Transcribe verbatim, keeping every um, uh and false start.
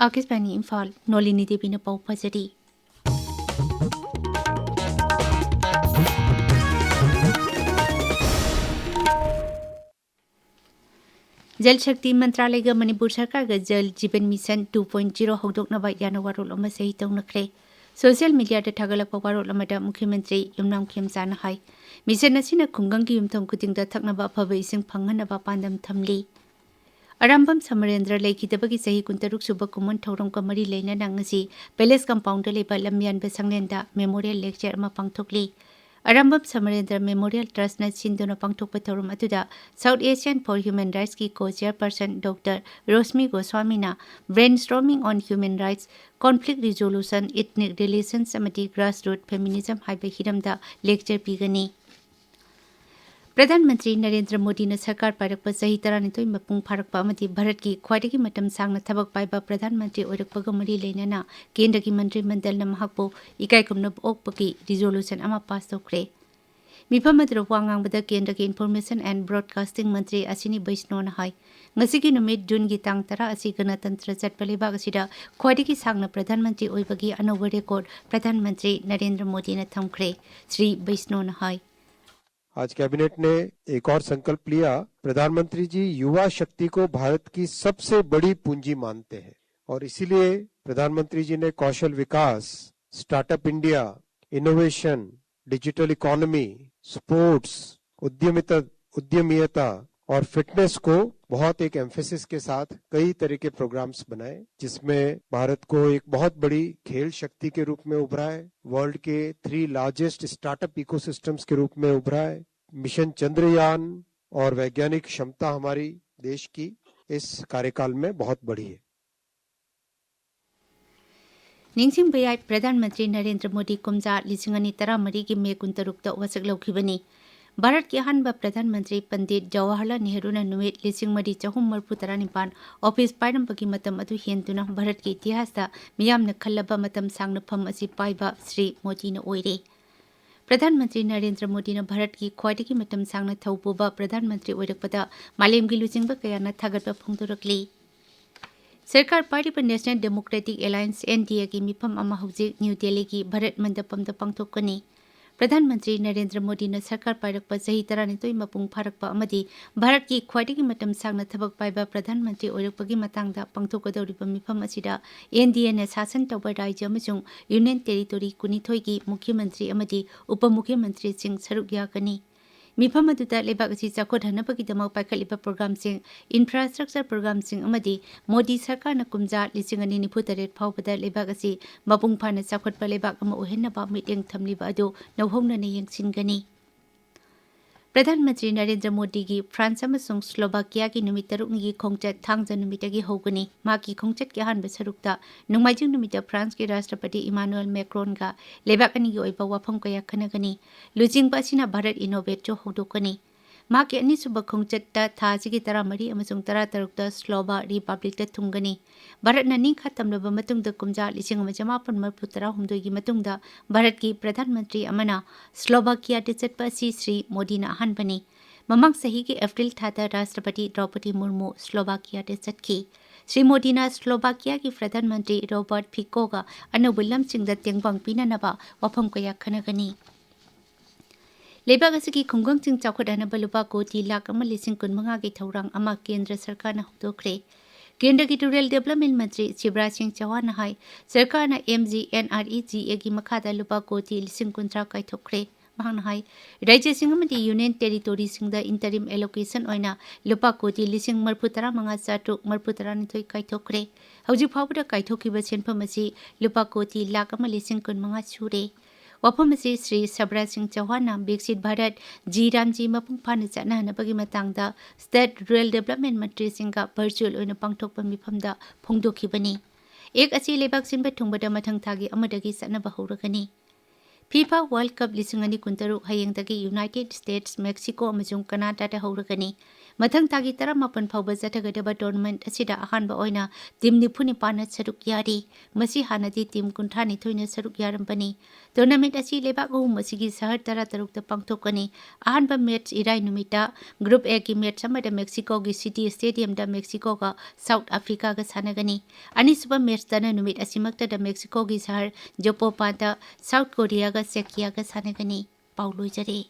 ꯑꯥꯀꯥꯁꯕꯥꯅꯤ ꯏꯝꯐꯥꯜ, ꯅꯣꯂꯤꯅꯤ ꯗꯦꯕꯤꯅ ꯄꯥꯎ ꯄꯥꯖꯔꯤ꯫ ꯖꯜ ꯁꯛꯇꯤ ꯃꯟꯇ꯭ꯔꯥꯂꯌꯒ ꯃꯅꯤꯄꯨꯔ ꯁꯔꯀꯥꯔꯒ ꯖꯜ ꯖꯤꯕꯟ mission two point zero ꯍꯧꯗꯣꯛꯅꯕ ꯌꯥꯅ ꯋꯥꯔꯣꯜ ꯑꯃ ꯁꯍꯤ ꯇꯧꯅꯈ꯭ꯔꯦ꯫ ꯁꯣꯁꯤꯌꯦꯜ ꯃꯤꯗꯤꯌꯥꯗ ꯊꯥꯒꯠꯂꯛꯄ ꯋꯥꯔꯣꯜ ꯑꯃꯗ ꯃꯨꯈ꯭ꯌ ꯃꯟꯇ꯭ꯔꯤ ꯌꯨꯝꯅꯥꯝ ꯈꯦꯝꯆꯥꯅ ꯍꯥꯏ, ꯃꯤꯁꯟ ꯑꯁꯤꯅ ꯈꯨꯡꯒꯪꯒꯤ ꯌꯨꯝꯊꯣꯡ ꯈꯨꯗꯤꯡꯗ ꯊꯛꯅꯕ ꯑꯐꯕ ꯏꯁꯤꯡ ꯐꯪꯍꯟꯅꯕ ꯄꯥꯟꯗꯝ ꯊꯝꯂꯤ꯫ ꯑꯔꯥꯝꯕꯝ ꯁꯃꯔꯦꯟꯗ꯭ꯔ ꯂꯩꯈꯤꯗꯕꯒꯤ ꯆꯍꯤ ꯀꯨꯟꯇꯔꯨꯛ ꯁꯨꯕ ꯀꯨꯝꯑꯣꯟ ꯊꯧꯔꯝꯒ ꯃꯔꯤ ꯂꯩꯅꯅ ꯉꯁꯤ ꯄꯦꯂꯦꯁ ꯀꯝꯄꯥꯎꯟꯗ ꯂꯩꯕ ꯂꯝꯌꯥꯟꯕ ꯁꯪꯂꯦꯟꯗ ꯃꯦꯃꯣꯔꯤꯌꯦꯜ ꯂꯦꯛꯆꯔ ꯑꯃ ꯄꯥꯡꯊꯣꯛꯂꯤ꯫ ꯑꯔꯥꯝꯕꯝ ꯁꯃꯔꯦꯟꯗ꯭ꯔ ꯃꯦꯃꯣꯔꯤꯌꯦꯜ ꯇ꯭ꯔꯁꯅ ꯁꯤꯟꯗꯨꯅ ꯄꯥꯡꯊꯣꯛꯄ ꯊꯧꯔꯝ ꯑꯗꯨꯗ South Asian for Human Rights ꯀꯤ co chairperson Doctor ꯔꯣꯁꯃꯤ ꯒꯣꯁ꯭ꯋꯥꯃꯤꯅ Brainstorming on Human Rights, Conflict Resolution, Ethnic Relations ꯑꯃꯗꯤ Grassroot Feminism ꯍꯥꯏꯕ ꯍꯤꯔꯝꯗ ꯂꯦꯛꯆꯔ ꯄꯤꯒꯅꯤ꯫ ꯄ꯭ꯔꯙꯥꯟ ꯃꯟꯇ꯭ꯔꯤ ꯅꯔꯦꯟꯗ꯭ꯔ ꯃꯣꯗꯤꯅ ꯁꯔꯀꯥꯔ ꯄꯥꯏꯔꯛꯄ ꯆꯍꯤ ꯇꯔꯥꯅꯤꯊꯣꯏ ꯃꯄꯨꯡ ꯐꯥꯔꯛꯄ ꯑꯃꯗꯤ ꯚꯥꯔꯠꯀꯤ ꯈ꯭ꯋꯥꯏꯗꯒꯤ ꯃꯇꯝ ꯁꯥꯡꯅ ꯊꯕꯛ ꯄꯥꯏꯕ ꯄ꯭ꯔꯙꯥꯟ ꯃꯟꯇ꯭ꯔꯤ ꯑꯣꯏꯔꯛꯄꯒ ꯃꯔꯤ ꯂꯩꯅꯅ ꯀꯦꯟꯗ꯭ꯔꯒꯤ ꯃꯟꯇ꯭ꯔꯤ ꯃꯟꯗꯜꯅ ꯃꯍꯥꯛꯄꯨ ꯏꯀꯥꯏ ꯈꯨꯝꯅꯕ ꯑꯣꯛꯄꯒꯤ ꯔꯤꯖꯣꯂꯨꯁꯟ ꯑꯃ ꯄꯥꯁ ꯇꯧꯈ꯭ꯔꯦ꯫ ꯃꯤꯐꯝ ꯑꯗꯨꯗ ꯋꯥ ꯉꯥꯡꯕꯗ ꯀꯦꯟꯗ꯭ꯔꯒꯤ Information and Broadcasting ꯃꯟꯇ꯭ꯔꯤ ꯑꯁꯤꯅꯤ ꯕꯩꯁꯅꯣꯅ ꯍꯥꯏ, ꯉꯁꯤꯒꯤ ꯅꯨꯃꯤꯠ ꯖꯨꯟꯒꯤ ꯇꯥꯡ ꯇꯔꯥ ꯑꯁꯤ ꯒꯅꯇꯟꯇ꯭ꯔ ꯆꯠꯄ ꯂꯩꯕꯥꯛ ꯑꯁꯤꯗ ꯈ꯭ꯋꯥꯏꯗꯒꯤ ꯁꯥꯡꯅ ꯄ꯭ꯔꯙꯥꯟ ꯃꯟꯇ꯭ꯔꯤ ꯑꯣꯏꯕꯒꯤ ꯑꯅꯧꯕ ꯔꯦꯀꯣꯔꯗ ꯄ꯭ꯔꯙꯥꯟ ꯃꯟꯇ꯭ꯔꯤ ꯅꯔꯦꯟꯗ꯭ꯔ ꯃꯣꯗꯤꯅ ꯊꯝꯈ꯭ꯔꯦ, ꯁ꯭ꯔꯤ ꯕꯩꯁꯅꯣꯅ ꯍꯥꯏ꯫ आज कैबिनेट ने एक और संकल्प लिया। प्रधानमंत्री जी युवा शक्ति को भारत की सबसे बड़ी पूंजी मानते हैं और इसीलिए प्रधानमंत्री जी ने कौशल विकास, startup India, innovation, digital economy, sports, उद्यमिता, उद्यमियता और फिटनेस को बहुत एक एम्फेसिस के साथ कई तरह के प्रोग्राम्स बनाए, जिसमें भारत को एक बहुत बड़ी खेल शक्ति के रूप में उभरा है, वर्ल्ड के थ्री लार्जेस्ट स्टार्टअप इकोसिस्टम्स के रूप में उभरा है। मिशन चंद्रयान और वैज्ञानिक क्षमता हमारी देश की इस कार्यकाल में बहुत बढ़ी है। ꯅꯤꯡꯁꯤꯡꯕ ꯌꯥꯏ, ꯄ꯭ꯔꯙꯥꯟ ꯃꯟꯇ꯭ꯔꯤ ꯅꯔꯦꯟꯗ꯭ꯔ ꯃꯣꯗꯤ ꯀꯨꯝꯖꯥ ꯂꯤꯁꯤꯡ ꯑꯅꯤ ꯇꯔꯥꯃꯔꯤꯒꯤ ꯃꯦ ꯀꯨꯟꯇꯔꯨꯛꯇ ꯋꯥꯁꯛ ꯂꯧꯈꯤꯕꯅꯤ꯫ ꯚꯥꯔꯠꯀꯤ ꯑꯍꯥꯟꯕ ꯄ꯭ꯔꯙꯥꯟ ꯃꯟꯇ꯭ꯔꯤ ꯄꯟꯗꯤꯠ ꯖꯋꯥꯍꯔꯂꯥꯜ ꯅꯦꯍꯔꯨꯅ ꯅꯨꯃꯤꯠ ꯂꯤꯁꯤꯡ ꯃꯔꯤ ꯆꯍꯨꯝ ꯃꯔꯤꯐꯨ ꯇꯔꯥꯅꯤꯄꯥꯟ ꯑꯣꯐꯤꯁ ꯄꯥꯏꯔꯝꯕꯒꯤ ꯃꯇꯝ ꯑꯗꯨ ꯍꯦꯟꯗꯨꯅ ꯚꯥꯔꯠꯀꯤ ꯏꯇꯤꯍꯥꯁꯇ ꯃꯤꯌꯥꯝꯅ ꯈꯜꯂꯕ ꯃꯇꯝ ꯁꯥꯡꯅ ꯐꯝ ꯑꯁꯤ ꯄꯥꯏꯕ ꯁ꯭ꯔꯤ ꯃꯣꯗꯤꯅ ꯑꯣꯏꯔꯦ꯫ ꯄ꯭ꯔꯙꯥꯟ ꯃꯟꯇ꯭ꯔꯤ ꯅꯔꯦꯟꯗ꯭ꯔ ꯃꯣꯗꯤꯅ ꯚꯥꯔꯠꯀꯤ ꯈ꯭ꯋꯥꯏꯗꯒꯤ ꯃꯇꯝ ꯁꯥꯡꯅ ꯊꯧ ꯄꯨꯕ ꯄ꯭ꯔꯙꯥꯟ ꯃꯟꯇ꯭ꯔꯤ ꯑꯣꯏꯔꯛꯄꯗ ꯃꯥꯂꯦꯝꯒꯤ ꯂꯨꯆꯤꯡꯕ ꯀꯌꯥꯅ ꯊꯥꯒꯠꯄ ꯐꯣꯡꯗꯣꯔꯛꯂꯤ꯫ ꯁꯔꯀꯥꯔ ꯄꯥꯏꯔꯤꯕ National Democratic Alliance, N D A ꯒꯤ ꯃꯤꯐꯝ ꯑꯃ ꯍꯧꯖꯤꯛ ꯅ꯭ꯌꯨ ꯗꯦꯜꯂꯤꯒꯤ ꯚꯥꯔꯠ ꯃꯟꯗꯄꯝꯗ ꯄꯥꯡꯊꯣꯛꯀꯅꯤ꯫ ꯄ꯭ꯔꯙꯥꯟ ꯃꯟꯇ꯭ꯔꯤ ꯅꯔꯦꯟꯗ꯭ꯔ ꯃꯣꯗꯤꯅ ꯁꯔꯀꯥꯔ ꯄꯥꯏꯔꯛꯄ ꯆꯍꯤ ꯇꯔꯥꯅꯤꯊꯣꯏ ꯃꯄꯨꯡ ꯐꯥꯔꯛꯄ ꯑꯃꯗꯤ ꯚꯥꯔꯠꯀꯤ ꯈ꯭ꯋꯥꯏꯗꯒꯤ ꯃꯇꯝ ꯁꯥꯡꯅ ꯊꯕꯛ ꯄꯥꯏꯕ ꯄ꯭ꯔꯙꯥꯟ ꯃꯟꯇ꯭ꯔꯤ ꯑꯣꯏꯔꯛꯄꯒꯤ ꯃꯇꯥꯡꯗ ꯄꯥꯡꯊꯣꯛꯀꯗꯧꯔꯤꯕ ꯃꯤꯐꯝ ꯑꯁꯤꯗ N D A ꯅ ꯁꯥꯁꯟ ꯇꯧꯕ ꯔꯥꯖ꯭ꯌ ꯑꯃꯁꯨꯡ Union Territory ꯀꯨꯟꯅꯤꯊꯣꯏꯒꯤ ꯃꯨꯈ꯭ꯌ ꯃꯟꯇ꯭ꯔꯤ ꯑꯃꯗꯤ ꯎꯄ ꯃꯨꯈ꯭ꯌ ꯃꯟꯇ꯭ꯔꯤꯁꯤꯡ ꯁꯔꯨꯛ ꯌꯥꯒꯅꯤ꯫ ꯃꯤꯐꯝ ꯑꯗꯨꯗ ꯂꯩꯕꯥꯛ ꯑꯁꯤ ꯆꯥꯎꯈꯠꯍꯟꯅꯕꯒꯤꯗꯃꯛ ꯄꯥꯏꯈꯠꯂꯤꯕ ꯄ꯭ꯔꯣꯒ꯭ꯔꯥꯝꯁꯤꯡ, ꯏꯟꯐ꯭ꯔꯥꯁ꯭ꯇ꯭ꯔꯛꯆꯔ ꯄ꯭ꯔꯣꯒ꯭ꯔꯥꯝꯁꯤꯡ ꯑꯃꯗꯤ ꯃꯣꯗꯤ ꯁꯔꯀꯥꯔꯅ ꯀꯨꯝꯖꯥ ꯂꯤꯁꯤꯡ ꯑꯅꯤ ꯅꯤꯐꯨ ꯇꯔꯦꯠ ꯐꯥꯎꯕꯗ ꯂꯩꯕꯥꯛ ꯑꯁꯤ ꯃꯄꯨꯡ ꯐꯥꯅ ꯆꯥꯎꯈꯠꯄ ꯂꯩꯕꯥꯛ ꯑꯃ ꯑꯣꯏꯍꯟꯅꯕ ꯃꯤꯠꯌꯦꯡ ꯊꯝꯂꯤꯕ ꯑꯗꯨ ꯅꯧꯍꯧꯅꯅ ꯌꯦꯡꯁꯤꯟꯒꯅꯤ꯫ ꯄ꯭ꯔꯙꯥꯟ ꯃꯟꯇ꯭ꯔꯤ ꯅꯔꯦꯟꯗ꯭ꯔ ꯃꯣꯗꯤꯒꯤ ꯐ꯭ꯔꯥꯟꯁ ꯑꯃꯁꯨꯡ ꯁ꯭ꯂꯣꯚꯥꯀꯤꯌꯥꯒꯤ ꯅꯨꯃꯤꯠ ꯇꯔꯨꯛꯅꯤꯒꯤ ꯈꯣꯡꯆꯠ ꯊꯥꯡꯖ ꯅꯨꯃꯤꯠꯇꯒꯤ ꯍꯧꯒꯅꯤ꯫ ꯃꯍꯥꯛꯀꯤ ꯈꯣꯡꯆꯠꯀꯤ ꯑꯍꯥꯟꯕ ꯁꯔꯨꯛꯇ ꯅꯣꯡꯃꯥꯏꯖꯤꯡ ꯅꯨꯃꯤꯠꯇ ꯐ꯭ꯔꯥꯟꯁꯀꯤ ꯔꯥꯁꯇ꯭ꯔꯄꯇꯤ ꯏꯃꯥꯅꯨꯑꯦꯜ ꯃꯦꯀ꯭ꯔꯣꯟꯒ ꯂꯩꯕꯥꯛ ꯑꯅꯤꯒꯤ ꯑꯣꯏꯕ ꯋꯥꯐꯝ ꯀꯌꯥ ꯈꯟꯅꯒꯅꯤ꯫ ꯂꯨꯆꯤꯡꯕ ꯑꯁꯤꯅ ꯚꯥꯔꯠ ꯏꯅꯣꯚꯦꯠꯁꯨ ꯍꯧꯗꯣꯛꯀꯅꯤ꯫ ꯃꯍꯥꯛꯀꯤ ꯑꯅꯤꯁꯨꯕ ꯈꯣꯡꯆꯠꯇ ꯊꯥ ꯑꯁꯤꯒꯤ ꯇꯔꯥꯃꯔꯤ ꯑꯃꯁꯨꯡ ꯇꯔꯥꯇꯔꯨꯛꯇ ꯁ꯭ꯂꯣꯚꯥ ꯔꯤꯄꯕ꯭ꯂꯤꯛꯇ ꯊꯨꯡꯒꯅꯤ꯫ ꯚꯥꯔꯠꯅ ꯅꯤꯡꯈꯥ ꯇꯝꯂꯕ ꯃꯇꯨꯡꯗ ꯀꯨꯝꯖꯥ ꯂꯤꯁꯤꯡ ꯑꯃ ꯆꯃꯥꯄꯟ ꯃꯔꯤꯐꯨ ꯇꯔꯥꯍꯨꯝꯗꯣꯏꯒꯤ ꯃꯇꯨꯡꯗ ꯚꯥꯔꯠꯀꯤ ꯄ꯭ꯔꯙꯥꯟ ꯃꯟꯇ꯭ꯔꯤ ꯑꯃꯅ ꯁ꯭ꯂꯣꯚꯥꯀꯤꯌꯥꯗ ꯆꯠꯄ ꯑꯁꯤ ꯁ꯭ꯔꯤ ꯃꯣꯗꯤꯅ ꯑꯍꯥꯟꯕꯅꯤ꯫ ꯃꯃꯥꯡ ꯆꯍꯤꯒꯤ ꯑꯦꯄ꯭ꯔꯤꯜ ꯊꯥꯗ ꯔꯥꯁꯇ꯭ꯔꯄꯇꯤ ꯗ꯭ꯔꯧꯄꯗꯤ ꯃꯨꯔꯃꯨ ꯁ꯭ꯂꯣꯚꯥꯀꯤꯌꯥꯗ ꯆꯠꯈꯤ꯫ ꯁ꯭ꯔꯤ ꯃꯣꯗꯤꯅ ꯁ꯭ꯂꯣꯚꯥꯀꯤꯌꯥꯒꯤ ꯄ꯭ꯔꯙꯥꯟ ꯃꯟꯇ꯭ꯔꯤ ꯔꯣꯕꯔꯠ ꯐꯤꯀꯣꯒ ꯑꯅꯧꯕ ꯂꯝꯁꯤꯡꯗ ꯇꯦꯡꯕꯥꯡ ꯄꯤꯅꯅꯕ ꯋꯥꯐꯝ ꯀꯌꯥ ꯈꯟꯅꯒꯅꯤ꯫ ꯂꯩꯕꯥꯛ ꯑꯁꯤꯒꯤ ꯈꯨꯡꯒꯪꯁꯤꯡ ꯆꯥꯎꯈꯠꯍꯟꯅꯕ ꯂꯨꯄꯥ ꯀꯣꯇꯤ ꯂꯥꯈ ꯑꯃ ꯂꯤꯁꯤꯡ ꯀꯨꯟꯃꯉꯥꯒꯤ ꯊꯧꯔꯥꯡ ꯑꯃ ꯀꯦꯟꯗ꯭ꯔ ꯁꯔꯀꯥꯔꯅ ꯍꯧꯗꯣꯛꯈ꯭ꯔꯦ꯫ ꯀꯦꯟꯗ꯭ꯔꯒꯤ ꯔꯨꯔꯦꯜ ꯗꯦꯕꯂꯞꯃꯦꯟ ꯃꯟꯇ꯭ꯔꯤ ꯁꯤꯕꯔꯥꯖ ꯁꯤꯡ ꯆꯧꯍꯥꯟꯅ ꯍꯥꯏ, ꯁꯔꯀꯥꯔꯅ M G N R E G A ꯒꯤ ꯃꯈꯥꯗ ꯂꯨꯄꯥ ꯀꯣꯇꯤ ꯂꯤꯁꯤꯡ ꯀꯨꯟꯊ꯭ꯔꯥ ꯀꯥꯏꯊꯣꯛꯈ꯭ꯔꯦ꯫ ꯃꯍꯥꯛꯅ ꯍꯥꯏ, ꯔꯥꯖ꯭ꯌꯁꯤꯡ ꯑꯃꯗꯤ ꯌꯨꯅꯤꯌꯟ ꯇꯦꯔꯤꯇꯣꯔꯤꯁꯤꯡꯗ ꯏꯟꯇꯔꯤꯝ ꯑꯦꯂꯣꯀꯦꯁꯟ ꯑꯣꯏꯅ ꯂꯨꯄꯥ ꯀꯣꯇꯤ ꯂꯤꯁꯤꯡ ꯃꯔꯤꯐꯨ ꯇꯔꯥ ꯃꯉꯥ ꯆꯥꯇ꯭ꯔꯨꯛ ꯃꯔꯤꯐꯨ ꯇꯔꯥꯅꯤꯊꯣꯏ ꯀꯥꯏꯊꯣꯛꯈ꯭ꯔꯦ꯫ ꯍꯧꯖꯤꯛ ꯐꯥꯎꯕꯗ ꯀꯥꯏꯊꯣꯛꯈꯤꯕ ꯁꯦꯟꯐꯝ ꯑꯁꯤ ꯂꯨꯄꯥ ꯀꯣꯇꯤ ꯂꯥꯈ ꯑꯃ ꯂꯤꯁꯤꯡ ꯀꯨꯟꯃꯉꯥ ꯁꯨꯔꯦ꯫ ꯋꯥꯐꯝ ꯑꯁꯤ ꯁ꯭ꯔꯤ ꯁꯕꯔꯥꯖ ꯁꯤꯡ ꯆꯧꯍꯥꯟꯅ ꯕꯤꯛꯁꯤꯠ ꯚꯥꯔꯠ ꯖꯤ ꯔꯥꯝꯖꯤ ꯃꯄꯨꯡ ꯐꯥꯅ ꯆꯠꯅꯍꯟꯅꯕꯒꯤ ꯃꯇꯥꯡꯗ ꯁ꯭ꯇꯦꯠ ꯔꯨꯔꯦꯜ ꯗꯦꯕꯂꯞꯃꯦꯟ ꯃꯟꯇ꯭ꯔꯤꯁꯤꯡꯒ ꯚꯔꯆꯨꯑꯦꯜ ꯑꯣꯏꯅ ꯄꯥꯡꯊꯣꯛꯄ ꯃꯤꯐꯝꯗ ꯐꯣꯡꯗꯣꯛꯈꯤꯕꯅꯤ꯫ ꯑꯦꯛ ꯑꯁꯤ ꯂꯩꯕꯥꯛ ꯁꯤꯟꯕ ꯊꯨꯡꯕꯗ ꯃꯊꯪ ꯊꯥꯒꯤ ꯑꯃꯗꯒꯤ ꯆꯠꯅꯕ ꯍꯧꯔꯒꯅꯤ꯫ ꯐꯤꯐꯥ ꯋꯥꯔꯜꯗ ꯀꯞ ꯂꯤꯁꯤꯡ ꯑꯅꯤ ꯀꯨꯟꯇꯔꯨꯛ ꯍꯌꯦꯡꯗꯒꯤ ꯌꯨꯅꯥꯏꯇꯦꯗ ꯁ꯭ꯇꯦꯠꯁ, ꯃꯦꯛꯁꯤꯀꯣ ꯑꯃꯁꯨꯡ ꯀꯅꯥꯗꯥꯗ ꯍꯧꯔꯒꯅꯤ꯫ ꯃꯊꯪ ꯊꯥꯒꯤ ꯇꯔꯥꯃꯥꯄꯟ ꯐꯥꯎꯕ ꯆꯠꯊꯒꯗꯕ ꯇꯣꯔꯅꯥꯃꯦꯟꯠ ꯑꯁꯤꯗ ꯑꯍꯥꯟꯕ ꯑꯣꯏꯅ ꯇꯤꯝ ꯅꯤꯐꯨ ꯅꯤꯄꯥꯟꯅ ꯁꯔꯨꯛ ꯌꯥꯔꯤ꯫ ꯃꯁꯤ ꯍꯥꯟꯅꯗꯤ ꯇꯤꯝ ꯀꯨꯟꯊ꯭ꯔꯥ ꯅꯤꯊꯣꯏꯅ ꯁꯔꯨꯛ ꯌꯥꯔꯝꯕꯅꯤ꯫ ꯇꯣꯔꯅꯥꯃꯦꯟꯠ ꯑꯁꯤ ꯂꯩꯕꯥꯛ ꯑꯍꯨꯝ ꯑꯁꯤꯒꯤ ꯁꯍꯔ ꯇꯔꯥ ꯇꯔꯨꯛꯇ ꯄꯥꯡꯊꯣꯛꯀꯅꯤ꯫ ꯑꯍꯥꯟꯕ ꯃꯦꯠꯆ ꯏꯔꯥꯏ ꯅꯨꯃꯤꯠꯇ ꯒ꯭ꯔꯨꯞ ꯑꯦꯒꯤ ꯃꯦꯠꯆ ꯑꯃꯗ ꯃꯦꯛꯁꯤꯀꯣꯒꯤ ꯁꯤꯇꯤ ꯁ꯭ꯇꯦꯗꯤꯌꯝꯗ ꯃꯦꯛꯁꯤꯀꯣꯒ ꯁꯥꯎꯠ ꯑꯐ꯭ꯔꯤꯀꯥꯒ ꯁꯥꯟꯅꯒꯅꯤ꯫ ꯑꯅꯤꯁꯨꯕ ꯃꯦꯠꯆꯇꯅ ꯅꯨꯃꯤꯠ ꯑꯁꯤꯃꯛꯇꯗ ꯃꯦꯛꯁꯤꯀꯣꯒꯤ ꯁꯍꯔ ꯖꯣꯄꯣꯄꯥꯗ ꯁꯥꯎꯠ ꯀꯣꯔꯤꯌꯥꯒ ꯆꯦꯀꯤꯌꯥꯒ ꯁꯥꯟꯅꯒꯅꯤ꯫ ꯄꯥꯎ ꯂꯣꯏꯖꯔꯦ꯫